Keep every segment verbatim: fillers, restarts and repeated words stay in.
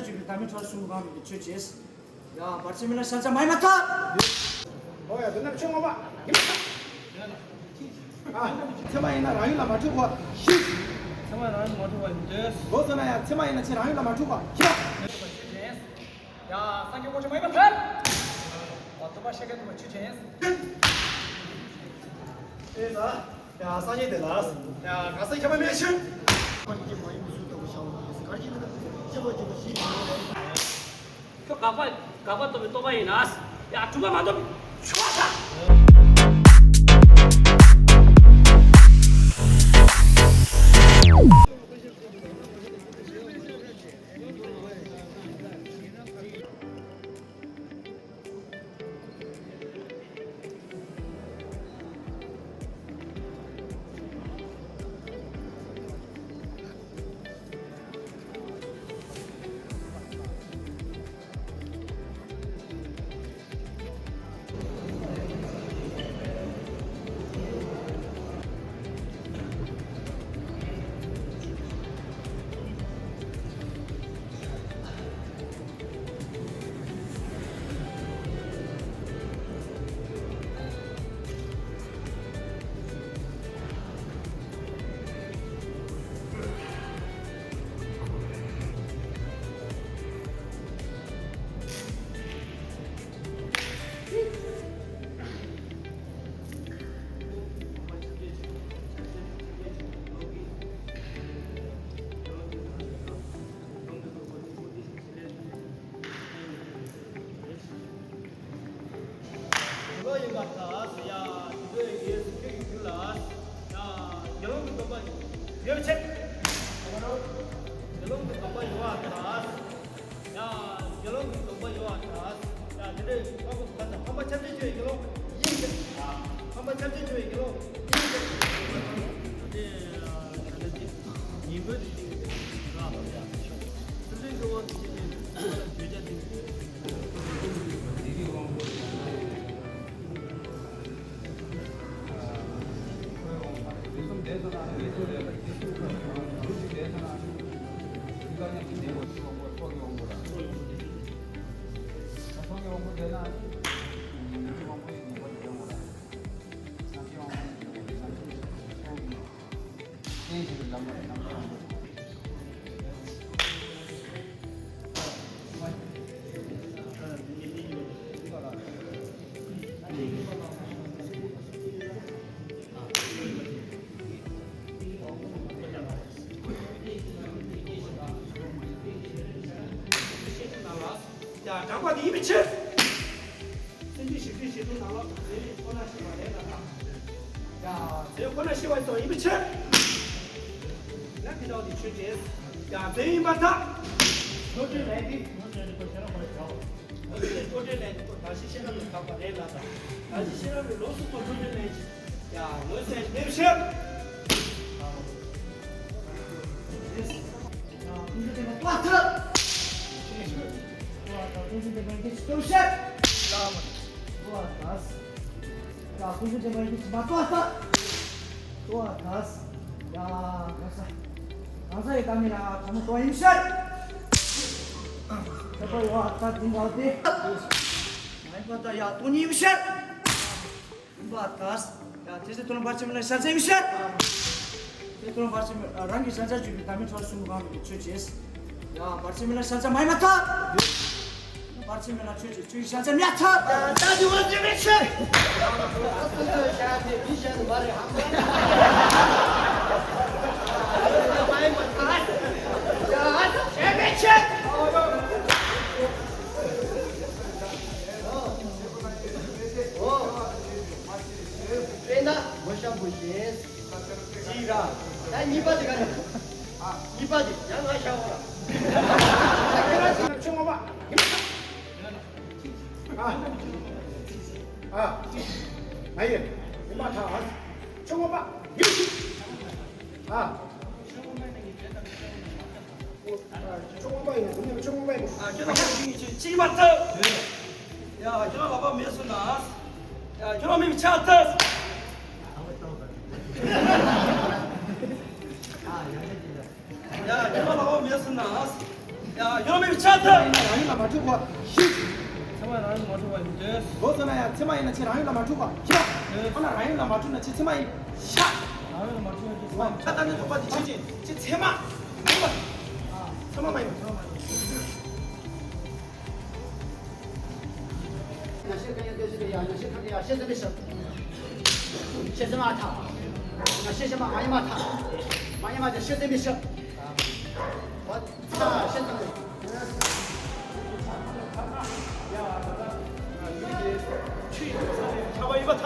བཅུ་པའི་བདག་མེད་ཁྲོ་བོ་གསུམ་གང་རུང་གིས་ཆོས་བྱས། ཡ། བར་ཆད་མེད་ན་ཤར་ཕྱོགས་མ་ཡིན་པར་ཐལ། ཨོ་ཡ། དེ་ན་ཆོས་ངོ་མ་ཡིན་པར་ཐལ། ཨ། ཚད་མ་ཡིན་ན་རང་ཡུལ་ལ་མ་འཁྲུག་པ་ཞིག་ཚད་མ་རང་ཡུལ་མ་འཁྲུག་པ་ཡིན་ཏེ། ལོ་ཟེར་ན་ཡང་ཚད་མ་ཡིན་ན་ཆེས་རང་ཡུལ་ལ་མ་འཁྲུག་པ་ཞིག་ཡ། སངས་རྒྱས་དངོས་གྲུབ་མ་ཡིན་པར་ཐལ། ཨ། སྟོན་པ་ཤཱཀྱ་ཐུབ་པ་ཆོས་ཅན། ཨེ་ན། ཡ། སངས་རྒྱས་དེ་ལ། ཡ། ག་ས་ཁྱབ་པ་མེད་ཕྱིར། ཁྱོད་དགག་པ་དགག་པ་སྟོན་པའི་སྟོན་པ་ཡིན་ན། ཡ། གྲུབ་པ་མ་སྟོན་ཆོག་ད། དེ་ལོ་ཡིན་པར་ཐལ། ཡ། དེ་ལོ་ཡིན་ཟེར་ཁྱོད་ཀྱི་རྒྱུད་ལ། ཡ། དགེ་སློང་གི་སྡོམ་པ་ཡོད་ཕྱིར། དགེ་སློང་གི་སྡོམ་པ་ཡོད་པར་ཐལ། ཡ། དགེ་སློང་གི་སྡོམ་པ་ཡོད་པར་ཐལ། ཡ། དེ་འདྲའི་བཀའ་པོད་ཁ་ཚ་འཕགས་པ་ཁྱབ་བྱེད་ཆོས་ཀྱི་དགེ་སློང་ཡིན་ཟེར། འཕགས་པ་ཁྱབ་བྱེད་ཆོས་ཀྱི་དགེ་སློང་ཡིན་ཟེར། དེ་ད་ལྟ་ཅིག་ཉིན་མོའི་དུས་ཆེན་གྱི་ར་ལ་ཡ། སེམས་ཅན་གྱི་དབང་དུ་བྱས་ཏེ་བརྗོད་བྱ་དེ། ཡ། དྲངས་པ་དེ་ཡིན་པའི་ཕྱིར། སེམས་ཅན་ཞིག་སྟེ་ཞིག་ཏུ་ནང་ལོགས་དང་རྫས་ཡོད་ཁོ་ན་ཤེས་པ་རེད་ལ། ཡ། རྫས་ཡོད་ཁོ་ན་ཤེས་པ་སོགས་ཡིན་པའི་ཕྱིར། ཡ། དེ་འདྲ་བ་དེ་ཆོས་ཅན། ཡ། རྫས་ཡིན་པར་ཐལ། ནོར་འཁྲུལ་ལས་འདི། ནོར་འཁྲུལ་ལས་འདི་ཁོ་ཤེས་རབ་ཁོ་ཡི་བྱའོ། ནོར་འཁྲུལ་ལས་འདི་ཁོ་གདགས་གཞི་ཤེས་རབ་ལ་བཏགས་པ་རེད་ལ་དང་། གདགས་གཞི་ཤེས་རབ་ལ་ལོགས་སུ་ཁོ་ནོར་འཁྲུལ་ལས་འདི། ཡ། ལོགས་སུ་ཡིན་པའི་ཕྱིར། ཡ། ཀུན་རྫོབ་བདེན་པ་བཏགས་ཐལ། ཀུན་རྫོབ་བདེན་པ་ཡིན་གྱི་ཕྱིར། ཡ། ཀུན་རྫོབ་བདེན་པ་ཡིན་གྱི་ཕྱིར། ཡ། ཀུན་རྫོབ་བདེན་པ་ཡིན་གྱི་ཕྱིར་མ་བཏགས་ཐལ། ཡ། གང་ཟག་གང་ཟག་ཡི་བདག་མེད་ལ་ཕྲ་མོ་སྟོང་ཡིན་ཕྱིར། ཁྱབ་པ་ཡོད་པར་ཐལ། དེ་འདྲ་སྟེ། མ་ཡིན་པར་ཐལ། ཡ། སྟོང་ཉིད་ཡིན་ཕྱིར། ཡིན་པར་ཐལ། ཡ། དེ་ཚེ་ཐུབ་རྣམས་བར་ཆད་མེད་ལ་ཤར་ཕྱོགས་ཡིན་ཕྱིར། དེ་ཚེ་ཐུབ་རྣམས་བར་ཆད་མེད། རང་གི་ཤར་ཕྱོགས་བརྗོད་པའི་བདག་མེད་ཁྲོ་བོ་གསུམ་གང་རུང་གིས་ཆོས་བྱས། ཡ། བར་ཆད་མེད་ལ་ཤར་ཕྱོགས་མ་ཡིན་པར་ཐལ། བར་ཆད་མེད་ལ་ཆོས་བྱེད་ཆོས་ཀྱི་ཤར་ཕྱོགས་མེད་ཐལ། ད་དེ་བ་དེ་མེད་ཕྱིར། ཨ་སོ་སོའི་ཤར་དེ་མི་གཞན་མ་རེད་ཧམ་པ། མ་ཡིན་པར་ཐལ། ཡ། དེ་མེད་ཕྱིར། ཨོ། དཔེར་ན་མོ་ཤམ་བུ་བཞིན། གཅིག་ར། ད་གཉིས་པ་དེ་ག་རེ། གཉིས་པ་དེ་ཡང་ང་ཤ་བོ་ལ། ཁྱོད་རང་ཚོ་ཆུ་ངོ་མ། ཨ། ཨ། ང་ཡིན། ཡིན་པ་ཐག་ཨ། ཆུ་ངོ་མ། ཡིན། ཨ། ཆུང་མ་པ་ཡིན། དེ་ནས་ཆུང་མ་པ་ཡིན། ཨ། ཁྱོད་ལ་ཁ་ཅིག་ཅིག་མ་ཐུབ། ཡ། ཁྱོད་ལ་ལག་པ་མེད་སོང་ན། ཡ། ཁྱོད་ལ་མེད་པའི་ཆ་ཐུབ། ཡ། ཁྱོད་ལ་ལག་པ་མེད་སོང་ན། ཡ། ཡོང་མེད་པའི་ཆ་ཐག་ཡིན་ན་རང་ཡུལ་ལ་མ་འཁྲུག་པ་ཤི། ཚེར་མ་རང་ཡུལ་ལ་མ་འཁྲུག་པ་ཡིན་ཏེ། མགོ་ཚོས་ན་ཡང་ཚེར་མ་ཡིན་ན་ཁྱེད་རང་ཡུལ་ལ་མ་འཁྲུག་པ་ཤི། ཨ་ན་རང་ཡུལ་ལ་མ་འཁྲུག་ན་ཁྱེད་ཚེར་མ་ཡིན་ཤ། རང་ཡུལ་ལ་མ་འཁྲུག་ན་ཁྱེད་ཚེར་མ་ཡིན། ཆ་ཐག་ནི་ཐོག་པ་དེ་ཆོས་ཅན། ཁྱེད་ཚེར་མ་མ་ཡིན་པ། ཚེར་མ་མ་ཡིན་པ། ང་ཤེས་གང་ཡང་བསྟན་ཟེར་གི་ཡ། ང་ཤེས་གང་ཡང་ཤེས་ཟེར་མི་ཤེས། ཤེས་ཟེར་མ་ཐག་ང་ཤེས་ཤེས་མ་མ་ཡིན་མ་ཐག་མ་ཡིན་མ་ཐག་ཤེས་ཟེར་མི་ཤེས། ཨ། ཤེས་ཟེར་མི། ཡ། ད་ད་ཡུལ་གྱི་ཆུ་ཡི་ས་ནས་ཁྱབ་པ་ཡིན་པ་ཐག་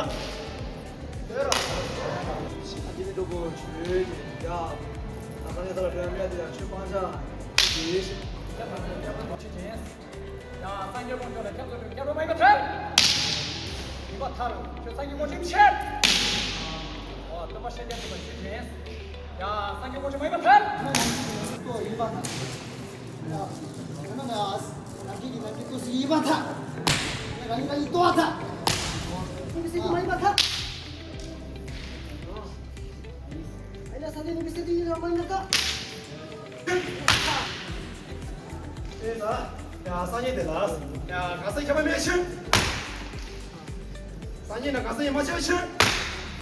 ཨ་ནི་འགྲོ་དགོས་ཆོས་ཡ། ད་ག་ནས་ད་ལ་འགྲོ་ཡ་མེད་དེ་ཡ། ཆོས་སྤང་བྱ་ཡིན། ཡང་སངས་རྒྱས་དཀོན་མཆོག་ལ་སྐྱབས་སུ་མཆི། སྐྱབས་འགྲོ་མ་ཡིན་པར་ཐལ། ཡིན་པར་ཐལ། ཁྱོད་སངས་རྒྱས་དཀོན་མཆོག་མི་ཤེས། འོ། སྟོན་པ་ཤཱཀྱ་ཐུབ་པ་ཆོས་ཅན། ཡང་སངས་རྒྱས་དཀོན་མཆོག་མ་ཡིན་པར་ཐལ། ཡིན་པར་ཐལ། ཡང་ཡིན་པར་ཐལ། ཡིན་པར་ཐལ། ཁྱོད་སངས་རྒྱས་དཀོན་མཆོག་མ་ཡིན་པར་ཐལ། ཨ་ལ་སངས་རྒྱས་དཀོན་མཆོག་མ་ཡིན་པར་ཐལ། ཨེ་ན། ཡ། སངས་རྒྱས་དེ་ལ། ཡ། གང་ཟག་ཁྱད་པར་མེད་ཕྱིར། སངས་རྒྱས་ན་གང་ཟག་ཡིན་མ་ཆགས་ཕྱིར།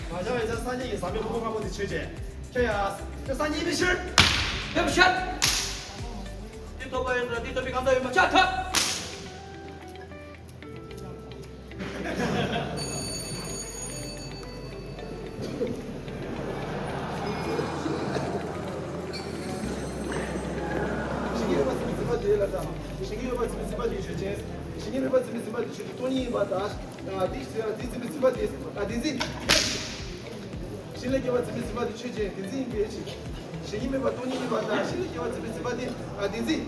མ་ཆགས་པའི་ཚེ་སངས་རྒྱས་ཀྱི་ཟབ་པའི་ཕུང་པོ་ལྔ་པོ་དེ་ཆོས་ཅན། ཁྱོད་ཡ། ཁྱོད་སངས་རྒྱས་མེད་ཕྱིར། མེད་པ་ཤར། དེ་ཐོབ་པ་ཡིན་ན་དེ་ཐོབ་པའི་གང་ཟག་ཡིན་མ་ཆགས་ཐལ། ཞིང་ཡོད་པ་ཚིམ་པའི་འཛིན་པ་དེ་ལ་དང་། ཞིང་ཡོད་པ་ཚིམ་པའི་འཛིན་པ་དེ་ཆོས་ཅན། ཞིང་ཡོད་པ་ཚིམ་པའི་འཛིན་པ་དེ་ཆོས་ཅན། སྟོང་ཉིད་ཡིན་པར་ཐལ། དེ་དེ་ཚིམ་པའི་འཛིན་པ་དེ་དེ་འཛིན། ཞིང་ལས་སྐྱེ་བ་ཚིམ་པའི་འཛིན་པ་དེ་ཆོས་ཅན། དེ་འཛིན་ཡིན་པའི་ཕྱིར། ཞིང་ཡོད་མེད་པ་སྟོང་ཉིད་ཡིན་པར་ཐལ། ཞིང་ལས་སྐྱེ་བ་ཚིམ་པའི་འཛིན་པ་དེ་དེ་འཛིན།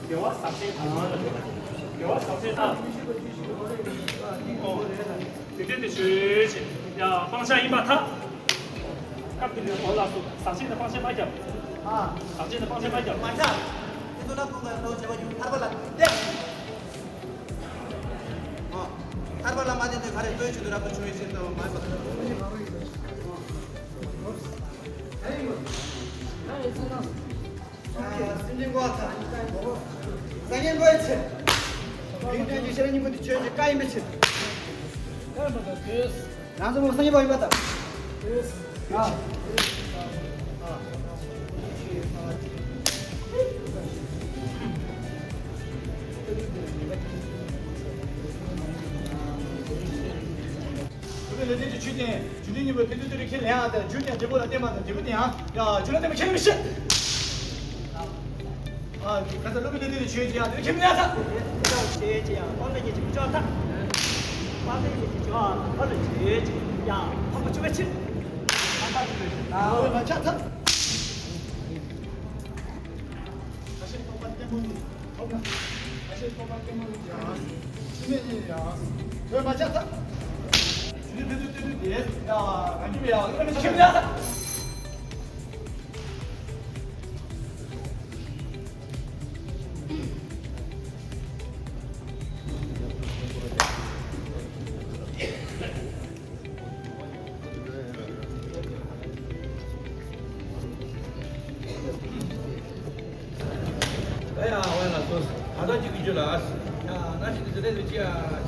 དགེ་བ་ཟག་བཅས་དང་། དགེ་བ་ཟག་བཅས་དང་། དེ་དེ་དེ་ཆོས་ཅན། ཡ། སྤང་བྱ་ཡིན་པར་ཐལ། སྐབས་དེ་ནས་འོ་ལགས་སོ། ཟག་བཅས་ནི་སྤང་བྱ་མ་བརྒྱབ། ཨ། ཟག་བཅས་ནི་སྤང་བྱ་མ་བརྒྱབ། མ་བྱ། དེ་ཚོ་ལ་ཁོང་གི་ལོ་བྱེད་པ་ཡུལ་ཐར་པ་ལ་བསྟན། ཨ། ཐར་པ་ལ་མ་བསྟན་ཏེ་ག་རེ་ལྟོས་ཆུ་དུ་རབ་ཏུ་བྱུང་བའི་ཕྱིར་དུ་མ་ཡིན་པ་དང་། སེམས་ཅན་འགོག་པར་ཐལ། སངས་རྒྱས་འགོག་པའི་ཕྱིར། མིང་དོན་གྱི་ཤེས་རབ་སྙིང་པོ་དེ་ཆོས་ཅན། བཀའ་ཡིན་པའི་ཕྱིར། བཀའ་ཡིན་པར་ཐལ། རང་གཟུགས་སངས་རྒྱས་པ་ཡིན་པར་ཐལ། ཨ། སློབ་དཔོན་ལེགས་ལྡན་གྱིས་ཆོས་བསྟན། རྒྱུ་འབྲས་གཉིས་པོ་དེ་དུས་དེ་རིགས་ཁས་ལེན་ཡང་དང་། རྒྱུ་དེ་འབྲས་བུ་ལ་བརྟེན་པ་དང་། འབྲས་བུ་དེ་ཡང་ཡང་རྒྱུ་ལ་བརྟེན་པ་ཁས་ལེན་མི་བྱེད། ཨ། ག་ས་སློབ་དཔོན་ལེགས་ལྡན་གྱིས་ཆོས་བསྟན་ཡང་དེ་རིགས་ཁས་ལེན་ཡང་དང་། དེ་ལྟར་བྱེད་ཅིང་ཡང་སྤངས་པའི་ཉེས་ཀྱིས་མི་གཅོག་ལྟར། སྤངས་པའི་ཉེས་ཀྱིས་གཅོག་པ་ལ་བྱེད་ཅིང་ཡང་ཕམ་པ་བཅུག་པའི་ཕྱིར། ཕམ་པ་བཅུག་པའི་ཕྱིར། ཨ། མ་ཆགས་ཐལ། ཁ་ཤས་རྟོག་པ་བརྟན་པོ་ནི་ཐོབ་ན། ཁ་ཤས་རྟོག་པ་བརྟན་པོ་ནི་ཡང་། ཕྱི་མེད་ནི་ཡང་། དོན་མ་ཆགས་ཐལ། ཞུ་དུས་དེ་དུས་དེ་དུས་དེ་ཡང་། གང་གི་མེད་ཡང་། ཨེ་མི་ཆེ་མི་ཡང་། ཨ་ཡ། ཝེ་ལ་སོ། ད་ལྟ་གཅིག་གི་རྒྱུད་ལ། ཡ། ན་ཞིག་ཏུ་དེ་ལས་ཅི་ཡ་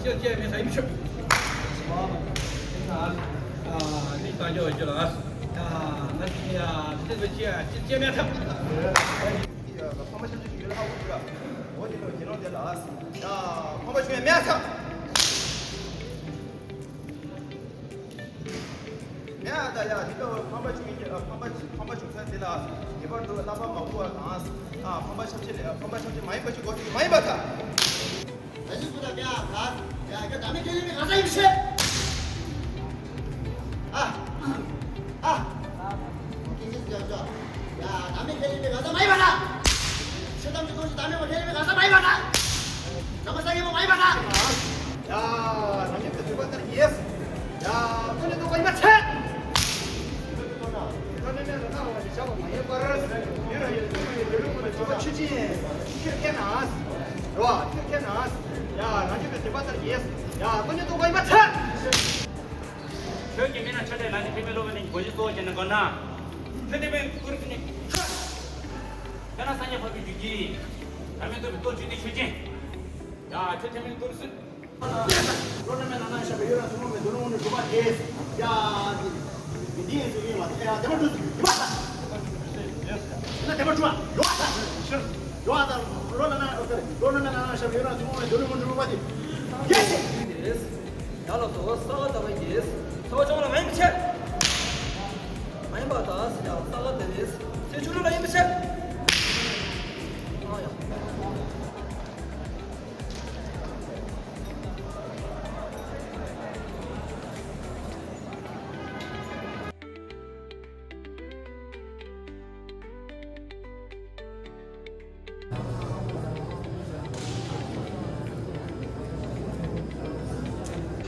ཤེས་ཅི་ཡ་མེད་ས་ཡིན་ཤོག་ཨ། ནི་ད་འཇོག་རྒྱུད་ལ། ཡ། ན་ཞིག་ཡ་དེ་ལས་ཅི་ཡ་ཅི་ཅི་མེད་ཐབས། ཕ་མ་ཤ་ཅིག་ཡོད་ལ་ཧ་གོ་གི་ར། འོ་དེ་ལོ་དེ་ལོ་དེ་ལ། ཡ། ཕ་མ་ཤ་མེད་ཐབས། ཡ་ད་ཡ། དེ་ལྟ་བུ་ཕམ་པ་བྱུང་ཡིན། ཕམ་པ་ཕམ་པ་བྱུང་ས་དེ་ལ་ངེས་པར་དུ་བསླབ་པ་མ་བསྐུར་བ་དང་། ཨ། ཕམ་པ་ཤ་ཆེ་ལས། ཕམ་པ་ཤ་ཆེ་མ་ཡིན་པ་ཞིག་གོ་ཞིག་མ་ཡིན་པར་ཐལ། ད་ཅི་སུ་ད་ཀྱ་ག་ཡ་ཀྱ་ད་མི་ཁས་ལེན་པའི་གང་ཟག་ཡིན་ཤེས། ཨ། ཨ། ཁྱེད་ཀྱིས་ཀྱ་ཀྱ་ཡ་ད་མི་ཁས་ལེན་པའི་གང་ཟག་མ་ཡིན་པར་ཐལ། ཆོས་ཐམས་ཅད་སྟོང་ཞིང་བདག་མེད་པ་ཁས་ལེན་པའི་གང་ཟག་མ་ཡིན་པར་ཐལ། བསླབ་པ་ས་ཡིན་པ་མ་ཡིན་པར་ཐལ། ཡ། རང་ཉིད་ཀྱི་འདོད་པ་ལྟར་ཡིན། ཡ། ཀུན་ནས་རྟོག་པ་ཡིན་པར་ཐལ། ད་ནི་ནས་ལ་ནག་བ་ཞེས་བྱ་བ་མ་ཡིན་པར། ཡུལ་རང་ཡུལ་ཀུན་ནས་ཡུལ་ཀུན་ནས་སྤྱོད་པ་ཆོས་ཅན། ཁྱོད་མཁྱེན་ན། རེད་བ། ཁྱོད་མཁྱེན་ན། ཡ། རང་ཉིད་ཀྱི་འདོད་པ་ལྟར་ཡིན། ཡ། ཀུན་ནས་རྟོག་པ་ཡིན་པར་ཐལ། ཁྱོད་ཀྱིས་མིན་ན་ཆ་དེ་ལ་ནི་ཐེག་པའི་སློབ་དཔོན་ནི་གོ་ཞིག་གཙོ་བོ་བྱས་ནས་གོ་ན། ཁྱོད་དེ་བས་ཀུར་ནི་ཁ། ཁྱེད་རང་སངས་རྒྱས་འཕགས་པའི་རྒྱུད་ཀྱི། བླ་མེད་རྟོགས་པའི་སྟོབས་བཅུ་ལྡན་ཆོས་ཅན། ཡ་ཁྱེད་ཐེག་དམན་གཏོར་སྲིད། བློ་གྲོས་མེད་ན་ན་ཞབས་པད་ཡུལ་རང་ཐུན་མོང་མེད་དོ་ནུ་འོང་ནས་གྲུབ་པ་དེས། ཡ་འདི་འདི་ཡིན་ཚུལ་ཡིན་ལ་ཡ་དེ་མ་གྲུབ་ཡིན་པ་ད། ན་དེ་མ་གྲུབ་ཡོ་ད། ཡོ་ད་བློ་ན་ན་བློ་གྲོས་མེད་ན་ན་ཞབས་པད་ཡུལ་རང་ཐུན་མོང་མེད་དོ་ནུ་འོང་གྲུབ་པ་དེ། ཡེ་ཤེས། ཡ་ལ་དོ་ས་ག་ད་བ་ཡེས། ས་ག་ཅོང་ལ་མ་ཡིན་པ་ཆེ། མ་ཡིན་པ་ད་ས་ཡ་ས་ག་ད་བེས། ཚེ་ཆུ་ལུ་ལ་ཡིན་པ་ཆེ། ཨ་ཡ།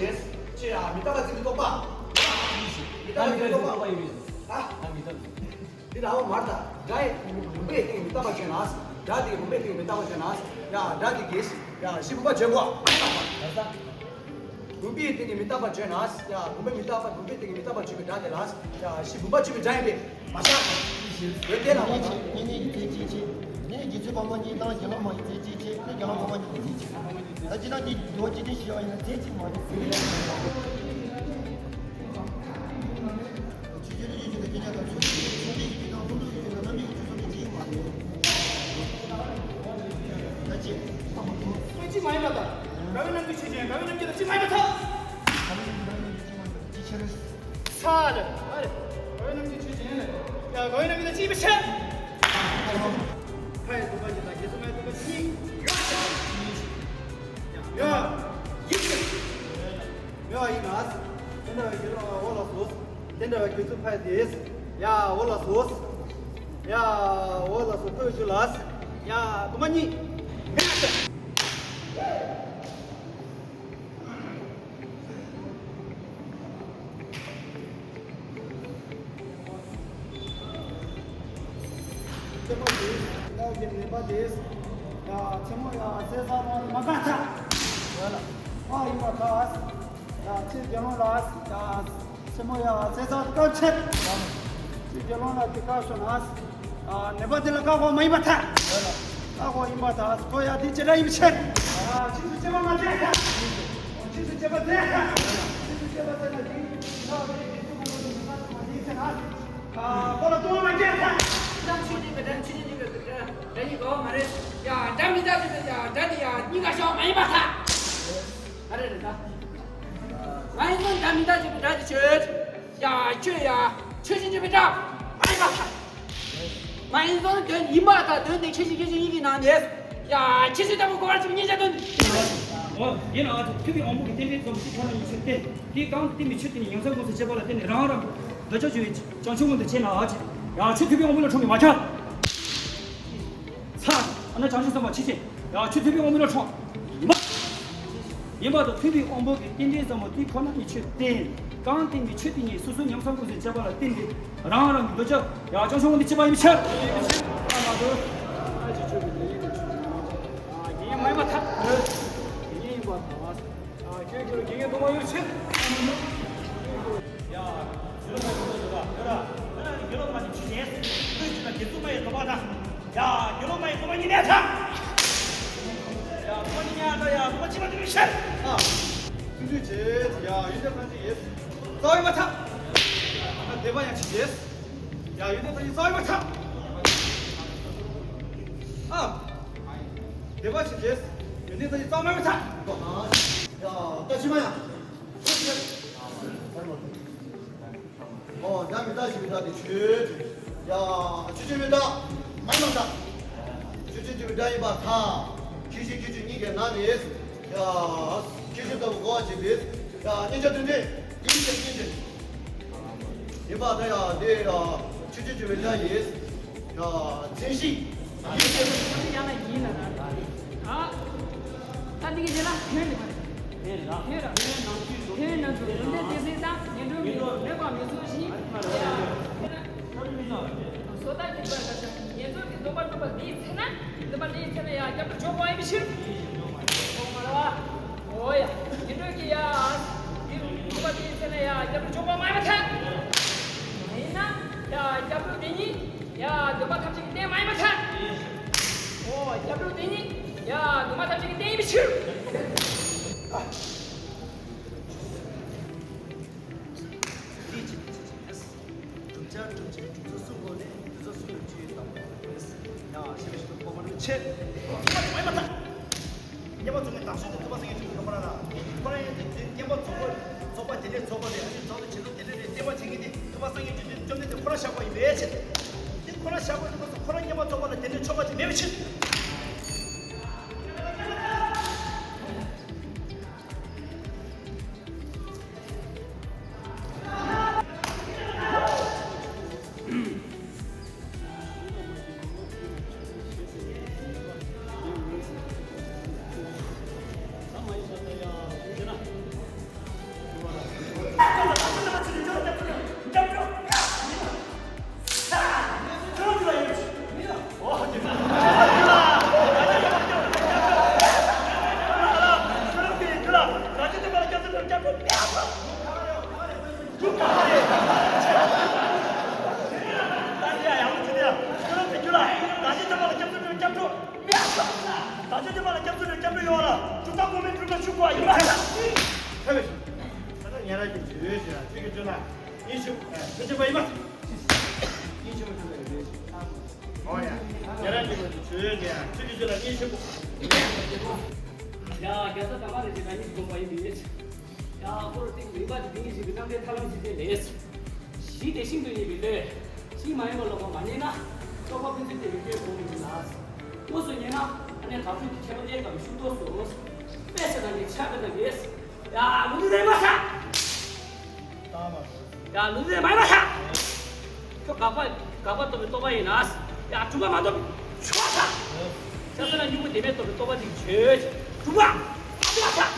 ཅེས། ཅེས་ཡ་མི་རྟག་པ་ཚིག་གི་རྟོག་པ། མི་རྟག་པ་ཚིག་གི་རྟོག་པ་ཡོད་རེད། ཨ། ཨ་མི་རྟག་པ། འདི་ལའོ་མར་དང་འདྲ་ཡི་བུམ་པའི་སྟེང་མི་རྟག་པ་བརྗོད་ན། སྒྲ་དེ་བུམ་པའི་སྟེང་མི་རྟག་པ་བརྗོད་ན། ཡ་སྒྲ་དེ་གིས་ཡ་ཤི་བུམ་པ་བརྗོད་གོ། བུམ་པའི་སྟེང་ནས་མི་རྟག་པ་བརྗོད་ན། ཡ་བུམ་པའི་མི་རྟག་པ་བུམ་པའི་སྟེང་ནས་མི་རྟག་པ་བརྗོད་པའི་སྒྲ་དེ་ལ་ཡ་ཤི་བུམ་པ་བརྗོད་པའི་སྒྲ་ཡིན་པས་མ་བཞག་འོན་ཏེ་ལ་མ་བཞག་གཉིས་གཉིས་ཀྱི་ཚེ་གཅིག་ཕྱིན། ནས་རྗེ་བཙུན་འཕགས་མ་གཉིས་དང་རྗེ་བླ་མ་ཡི་ཚེ་གཅིག་ཕྱིན། ནས་རྒྱལ་བ་འཕགས་མ་གཉིས་ཀྱི་ཚེ་གཅིག་ཕྱིན། ད་ཅི་ན་འདི་རྡོ་རྗེ་འདི་ཞེས་པ་ཡིན་ན་ཚེ་གཅིག་མ་རེད་ཟེར་ཡ། ཆོས་རྒྱལ་ལུགས་ཀྱི་ཆོས་དང་སྐྱེ་ཆ་དང་ཆོས་ཀྱི་ཆོས་འདི་ཡི་གི་དང་ཕུན་ཚོགས་ཀྱི་ཆོས་དང་རྣམ་སྨིན་གྱི་ཆོས་སོགས་ཀྱི་ཆེད་མ་རེད། ད་ཅི། སོ་གཅིག་མ་ཡིན་པ་དང་། དགའ་བའི་རྣམ་འགྱུར་ཆོས་ཅན། དགའ་བའི་རྣམ་འགྱུར་དང་གཅིག་མ་ཡིན་པ་ཐལ། དགའ་བའི་རྣམ་འགྱུར་དང་གཅིག་མ་ཡིན་པ་ཅི་ཕྱིར། ས་ལ། ཨ་རེ། དགའ་བའི་རྣམ་འགྱུར་ཆོས་ཅན་ལ། ཡ་དགའ་བའི་རྣམ་འགྱུར་དང་གཅིག་མ་ཕྱིར། ཕ་ཡི་སྡོམ་པ་གཅིག་དང་རྗེ་བཙུན་མའི་སྡོམ་པ་གཉིས། ཡོད་ཅེས། ཡ། ཡིན་ཅེས། མེད་པ་ཡིན་ན། དེ་འདྲ་བའི་དགེ་སློང་འོ་ལགས་སོ། དེ་འདྲ་བའི་དགེ་ཚུལ་ཕ་དེས། ཡ་འོ་ལགས་སོ། ཡ་འོ་ལགས་སོ་ཁོའི་རྒྱུད་ལ། ཡ་སྡོམ་པ་གཉིས། མེད་ཟེར། ཆེན་པོ་དེས། ཡ་གི་མེད་པ་དེས། ཡ་ཆེན་མོ་ཡ་ཟས་ཟ་མ་མ་ག་ཐ། ཡ་ལ། ཨ་ཡིན་པ་ཐ། ཡ་ཆེ་དགེ་སློང་ལ། ཡ་ཆེན་མོ་ཡ་ཟས་ཟ་སྐབས་ཆེ། ཆེ་དགེ་སློང་ལ་དེ་བཀག་ཤོག་ན། ཨ་ནད་པ་དེ་ལ་བཀག་པ་མ་ཡིན་པ་ཐ། བཀག་པ་ཡིན་པ་ཐ། ཁོ་ཡ་དེ་ཅི་འདྲ་ཡིན་ཕྱིར། ཨ་ཕྱིས་སུ་སྐྱེ་བ་མ་བཙལ་ཐ། ཕྱིས་སུ་སྐྱེ་བ་བཙལ་ཐ། ཕྱིས་སུ་སྐྱེ་བ་བཙལ་ན་དེ་ཡིན་ན་བ་དེ་དེ་ཚོ་མ་ནུས་ན་ཚོ་མ་དེ་ཡིན་ཟེར་ན། ཨ་ཁོ་ལ་ལྟུང་བ་མ་བཙལ་ཐ། ད་ཆོས་ཅན་གྱི་སྒྲ་ཆོས་ཅན་གྱི་སྒྲ་སྒྲ་ཡིན་དགོས་མ་རེད། ཡ་སྒྲ་མི་རྟག་ཅིག་ཡ་སྒྲ་དེ་ཡ་གཉིས་ཀ་བྱ་བ་མ་ཡིན་པ་ཐ། ཨ་རེ་རེད་ད། མ་ཡིན་ཙང་སྒྲ་མི་རྟག་ཅིག་གི་སྒྲ་དེ་ཆོས། ཡ་ཁྱོད་ཡ་ཆོས་ཅན་གྱི་སྒྲ་མ་ཡིན་པ་ཐ། མ་ཡིན་ཙང་དོན་ཡིན་པ་དང་དོན་དེ་ཁྱད་ཆོས་ཁྱད་ཆོས་གཉིས་ཀྱི་ནང་ནས། ཡ་ཁྱད་ཆོས་ལྟ་བུ་གོ་བར་བྱེད་པའི་མཉན་བྱ་དོན། འོ་ཡིན་ནའང་ཐུབ་པའི་དབང་པོ་གི་རྟེན་འབྲེལ་ཙམ་ཞིག་ཁོ་ན་ཉིད་ཆོས་ཅན། དེའི་རྐང་བསྟན་པའི་ཆོས་དེ་ཉིད་ཉམས་སུ་བླངས་ཏེ་སྐྱེས་པ་ལ་བརྟེན་ནས་རང་རང་གི་འདོད་ཆགས་སྤྱོད་པའི་བྱང་ཆུབ་མངོན་དུ་བྱས་ན་ཨ་ཅེ། ཡ་ཆོས་ཐུབ་པའི་དབང་པོ་ལ་འཁྲུངས་པའི་མ་ཁྱབ། ས། ཨ་ན་བྱང་ཆུབ་སེམས་དཔའ་ཆོས་ཅན། ཡ་ཆོས་ཐུབ་པའི་དབང་པོ་ལ་འཁྲུངས། མ། ཡིན་པ་དང་ཐུབ་པའི་དབང་པོ་གི་རྟེན་འབྲེལ་ཟབ་མོ་དེ་ཁོ་ན་ཉིད་ཆོས་ཅན། རྐང་བསྟན་པའི་ཆོས་དེ་ཉིད་སོ་སོ་ཉམས་སུ་བླངས་ཏེ་སྐྱེས་པ་ལ་བརྟེན་ཏེ་རང་རང་གི་འདོད་ཆགས་ཡ་བྱང་ཆུབ་མངོན་དུ་བྱེད་པ་ཡིན་པའི་ཕྱིར། ཨ་མ་དོ། ཨ་ཅེ་ཆོས་ཀྱི་དེ་ཡིན་པའི་ཕྱིར། ཨ་དེ་ཡིན་མ་ཡིན་པ་ཐལ། དེ་ཡིན་པ་ཐལ། ཨ་ཁྱོད་ཁྱོད་དགེ་རྒན་སྟོང་པ་ཡོད་ཕྱིར། ཡ། དགེ་སློང་མ་ཡི་སྡོམ་པ་ཡོད་ད། ཡོད་ར། ཡ་དགེ་སློང་མ་ནི་ཆོས་ཅན། ཁོའི་རྒྱུད་ལ་དགེ་ཚུལ་མ་ཡི་སྡོམ་པ་དང་། ཡ་དགེ་སློང་མ་ཡི་སྡོམ་པ་གཉིས་ལྡན་ཐལ། ཡ་སྡོམ་པ་གཉིས་ལྡན་ད་ཡ་སྡོམ་པ་གཅིག་པ་དེ་མི་ཤེས། ཨ། ཚུལ་འདུས་བྱེད། ཡ་ཡོན་ཏན་ཐམས་ཅད་ཡིན། རྩ་བའི་མ་ཐག་ཨ་དད་པ་ཡང་ཆོས་ཅན། ཡ་ཡོན་ཏན་ཐམས་ཅད་རྩ་བའི་མ་ཐག་ཨ། དད་པ་ཆོས་ཅན། ཡོན་ཏན་ཐམས་ཅད་རྩ་བའི་མ་ཐག་ཡ་ད་ཕྱི་མ་ཡང་། ཨོ་སྒྲ་མི་རྟག་ཞེས་པའི་སྒྲ་དེ་ཆོས་ཅན། ཡ་ཆོས་ཅན་མི་རྟག་མ་ཡིན་པ་ཐལ། ཆོས་ཅན་གྱི་སྒྲ་ཡིན་པ་ཐལ། ཁྱད་ཆོས་ཁྱད་ཆོས་གཉིས་ཀྱི་ནང་ནས། ཡ་ཁྱད་ཆོས་ལྟ་བུ་གོ་བ་བྱེད་པས། ཡ་མཉན་བྱ་དོན་འདི་ཡིན་ཞེས་མཉན་ཅན། ཡིན་པ་ད་ཡ་དེ་ཡ་ཆོས་ཅན་གྱི་སྒྲ་ཡིས། ཡ་མཚན་གཞི་ཡིན་ཞེས། ཡང་ན་ཡིན་ལ་ན། ཨ། ད་འདི་གི་རྗེས་ལ་ཕན་འདི་མ་རེད། ཕན་ར། ཕན་ར། ཕན་ནམ་རྒྱུན་དུ། ཕན་ནམ་རྒྱུན་དུ། ལུང་བསྟན་གཏན་ཚིགས་དང་ངན་འགྲོའི་མི་ལུགས་ལེགས་པར་མི་ཚོལ་ཞིང་། བཟོ་ལྟ་ཁྱད་པར་དང་ངན་རྫོང་གི་སྡོམ་པ་སྒྲུབ་པ་འདིའི་ཚེ་ན། སྡོམ་པ་འདིའི་ཚེ་ན་ཡང་སྐྱབས་འགྲོ་གྲོགས་པོ་ཡིན་པའི་ཕྱིར། གོང་མ་ར་བ། འོ་ཡ། ངན་འགྲོ་གི་ཡ། འདི་སྡོམ་པ་འདིའི་ཚེ་ན་ཡ་སྐྱབས་འགྲོ་གྲོགས་པོ་མ་ཡིན་པ་ཐལ། མ་ཡིན་ན་ཡ་སྐྱབས་འགྲོ་འདི་ཉིད་ཡ་སྡོམ་པ་ཐམས་ཅད་ཀྱི་རྟེན་མ་ཡིན་པ་ཐལ། ཨོ། སྐྱབས་འགྲོ་དེ་ཉིད། ཡ། ནུ་མ་ཐམས་ཅད་ཀྱི་རྟེན་ཡིན་པའི་ཕྱིར། བསྒྲུབ་བྱ་སྒྲུབ་བྱེད་སྒྲུབ་ཚུལ་གསུམ་པོ་ནི་འདི་ཚོ་གསུམ་ལ་ཆོས་དང་པོ་ཡིན། ཡང་ཞེས་པའི་ཕྱིར་དུ་གོ་བར་བྱེད། མ་ཡིན་པར་ཐལ། བསྙེན་པར་རྫོགས་པའི་བདག་ཤུལ་དུ་ཐུབ་པ་སངས་རྒྱས་བཅོམ་ལྡན་འདས་ཁོ་རང་ལ། ཁོ་རང་ཡང་དེ་བསྙེན་པར་རྫོགས་པ་རྫོགས་པ་དེ་འདྲའི་རྫོགས་པ་རེད། ཨ་ནི་རྫོགས་དང་བྱེད་ལུགས་དེ་འདྲ་རེད། བསྟན་པ་བྱེད་མཁན་དེ་ཐུབ་པ་སངས་རྒྱས་བཅོམ་ལྡན་འདས་ཁོ་རང་བཞག་པ་ཡིན་པའི་ཕྱིར། དེ་ཁོ་རང་བཞག་པ་ཡིན་པ་སོགས་ཁོ་རང་བསྙེན་པར་རྫོགས་པ་ལ་དེ་འདྲའི་ཆོ་ག་ཅིག་མེད་པའི་ཕྱིར། ཉན་རང་གི་བྱོས་ཟེར་ཡ་ཁྱོད་ཀྱི་བྱོས་ན་ཡིན་ཞུ། མི་བྱེད་པ་ཡིན་པ། ཡིན་ཞུ་མི་བྱེད་པ་ཡིན་པ། ཨོ་ཡ། ཉན་རང་གི་བྱོས་ཟེར་ཡ་ཁྱོད་ཀྱི་བྱོས་ན་ཡིན་ཞུ། ཡ། རྒྱལ་ས་དང་མ་རེད་ཅེས་ན་ཡིན་དགོངས་པ་ཡིན་པས། ཡ། འཁོར་སྟེང་རིམ་པ་དེ་དེ་ཉིད་ཞིག་གི་རྣམ་འགྲེལ་ཐར་ལམ་ཞིག་དེ་ལས། གཞི་དེ་ཤིན་ཏུ་ཡིན་པའི་བློས། གཞི་མ་ཡིན་པ་ལོག་པར་མ་རྙེད་ན། རྟོགས་པ་ཕུན་སུམ་ཚོགས་པའི་སྐྱོན་སྤོང་མི་ནུས་ལ། དངོས་སུ་རྙེད་ན་ཨ་ནི་དག་ཆོས་ཀྱི་ཁྱད་པར་དབྱེ་དགོས་པའི་ཤུགས་རྟོགས་སོ། དཔེ་ཆ་དང་ནི་ཆ་དཔེ་དང་གིས། ཡ། ལུགས་འདི་ལས་མ་ཆགས། ཡ། ལུགས་འདི་ལས་མ་ཡིན་པ་ཆགས། ཁྱོད་དགག་པ་དགག་པ་རྟོགས་པའི་རྟོག་པ་ཡིན་ན། ཡ། སྒྲུབ་པ་མ་རྟོགས་ཆོག་ཆགས། ཆགས་ཟེར་ན་གཉུག་མ་བདེན་མེད་རྟོགས་པའི་རྟོག་པ་དེ་གིས་ཆོག། སྒྲུབ་པ་མ་རྟོགས་ཆགས།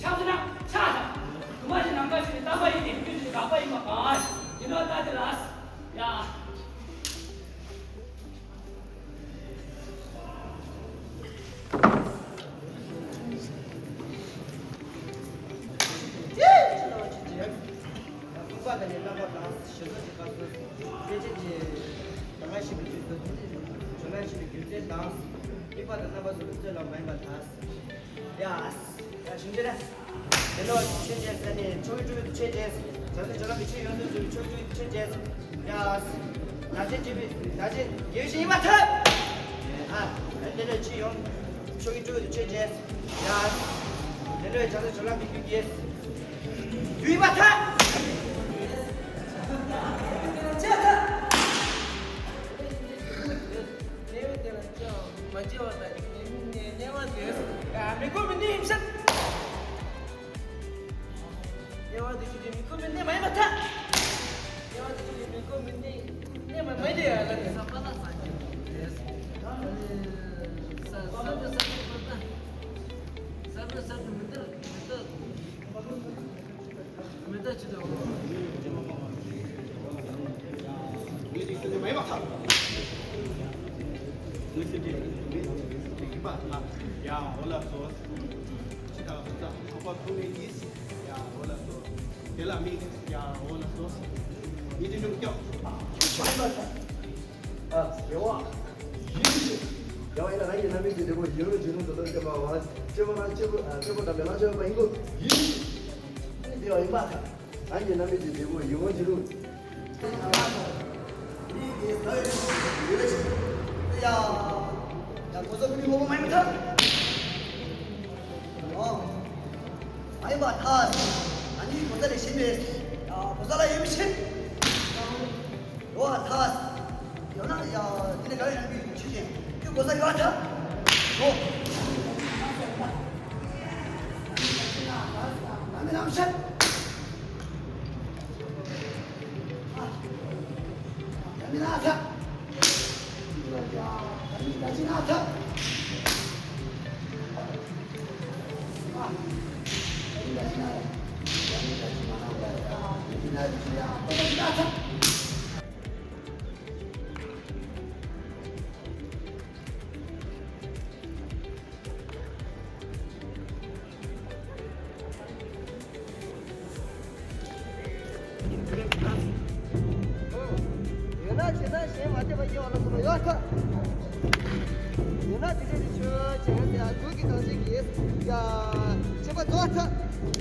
ཆགས་ཟེར་ན་ཆགས་ཟེར། སྒྲུབ་པ་ཞིག་ནམ་མཁའ་ཞིག་ནི་རྟག་པ་ཡིན་ཏེ། རྒྱུ་ཞིག་དགག་པ་ཡིན་པ་གང་ཞིག་ཡིན་ནོ་ལྟ་དེ་ལ། ཡ། ཀུན་དགའ་བདེ་ལེགས་རྣམ་པ་དང་། ཞེ་སྡང་གི་སྐབས་སུ། སྐད་ཅིག་གིས་གདམས་ངག་ཤེས་པའི་དུས་སུ། བྱོན་ལ་ཤེས་པའི་རྒྱུ་མཚན་དང་། དམིགས་པ་དང་རྣམ་པ་སོགས་ཀྱི་ཚུལ་ལ་མ་ཡིན་པར་ཐལ། ཡ། ཡ། ཞིང་ཆེན་རེད། དེ་ནས་ཆོས་ཅན་ཟེར་ནས་ཆོས་སྤྲུལ་ཆོས་ཅན། བྱང་སེམས་བྱོན་ལམ་གྱི་ཆོས་ཡོངས་སུ་རྫོགས་པའི་ཆོས་སྤྲུལ་ཆོས་ཅན། ཡ། བདག་ཅན་བརྗོད་པའི་བདག་ཅན་དགེ་བའི་བཤེས་གཉེན་ཡིན་པར་ཐལ། ཨ། དེ་ནས་ཆོས་ཡོངས་ཆོས་ཀྱི་སྤྲུལ་པའི་ཆོས་ཅན། ཡ། དེ་ནས་བྱང་སེམས་བྱོན་ལམ་གྱི་རྒྱུ་ཡིན་པར་ཐལ། དེ་ལ་ཅང་མ་བརྗེད་པ་དང་། དམིགས་མེད་གནས་མ་དེ། མི་ཁོམ་མི་གནས་ཡིན་ཕྱིར། དམིགས་མེད་གནས་མ་ཡིན་པར་ཐལ། དམིགས་མེད་གནས་མ་ཡིན་ཏེ། ཡ་ལ་ནི། ས་པ་ལ་ས་ཀྱི་ས་ས་ས་ས་ས་ས་མི་ཏར་མི་ཏར། མི་ལྟ་ཅི་ལྟ་བ། ངེས་ཤེས་ཀྱི་མ་ཡིན་པར་ཐལ། ངེས་ཤེས་ཀྱི་མེད་ཡིན་པར་ཐལ། ཡ། འོ་ལགས་སོ། ཅི་ལྟར་ཐོག་མཐོང་བའི་ཡིད། ཡ། འོ་ལགས་སོ། དེ་ལ་དམིགས། ཡ། འོ་ལགས་སོ། ངེས་ཤེས་ཀྱི་སྐྱོབ། མ་ཡིན་པར་ཐལ། ཨ། དགེ་བ་ཡིན། དགེ་བ་ཡིན་ན་རང་གི་རྣམ་སྨིན་གྱི་འབྲས་བུ་ཡིད་འོང་ཇེ་ལོང་དུ་འགྲོ་བར་བྱེད་པའོ། གཅེར་བུ་ན་གཅེར་བུ། ཨ། གཅེར་བུ་དམ་པའི་བླང་བྱ་ཡོད་པ་ཡིན་དགོས། ཡིད་བདེ་བ་ཡིན་པར་ཐལ། རང་གི་རྣམ་སྨིན་གྱི་འབྲས་བུ་ཡིད་འོང་ཇེ་ལོང་། ཡ། ཡ། གོ་ས་ཀུན་ནས་མོ་མ་ཡིན་པར་ཐལ། ཨོ། མ་ཡིན་པར་ཐལ། ཨ་ནི་གོ་ས་ལས་གཞན་མེད། ཡ། གོ་ས་ལ་ཡོད་མི་ཤེས། ཡོད་པར་ཐལ། ཡང་ན་ཡ། དེ་ནི་ག་རེ་ཡང་མི་ཆོས་ཅན། ཁྱོད་གོ་ས་ཡོད་པར་ཐལ། ཨོ། ཨ་མི་ལམ་ཤར། ཨ་མི་ལ་ཐལ། ཨ་མི་ལ་ཐལ། ཡོད་ན་བྱེད་ན་གཞན་མ་བྱས་པ་ཡོད་ལ་སོགས་པ་ཡོད་ཁ། ད་དེ་འདྲ་དེ་ཆོས་བྱེད་ཡ་དེ་ཡ་དུས་ཀྱི་གང་ཅིག་གིས་ཡ་ཁྱད་པར་རྫོགས་ཚར།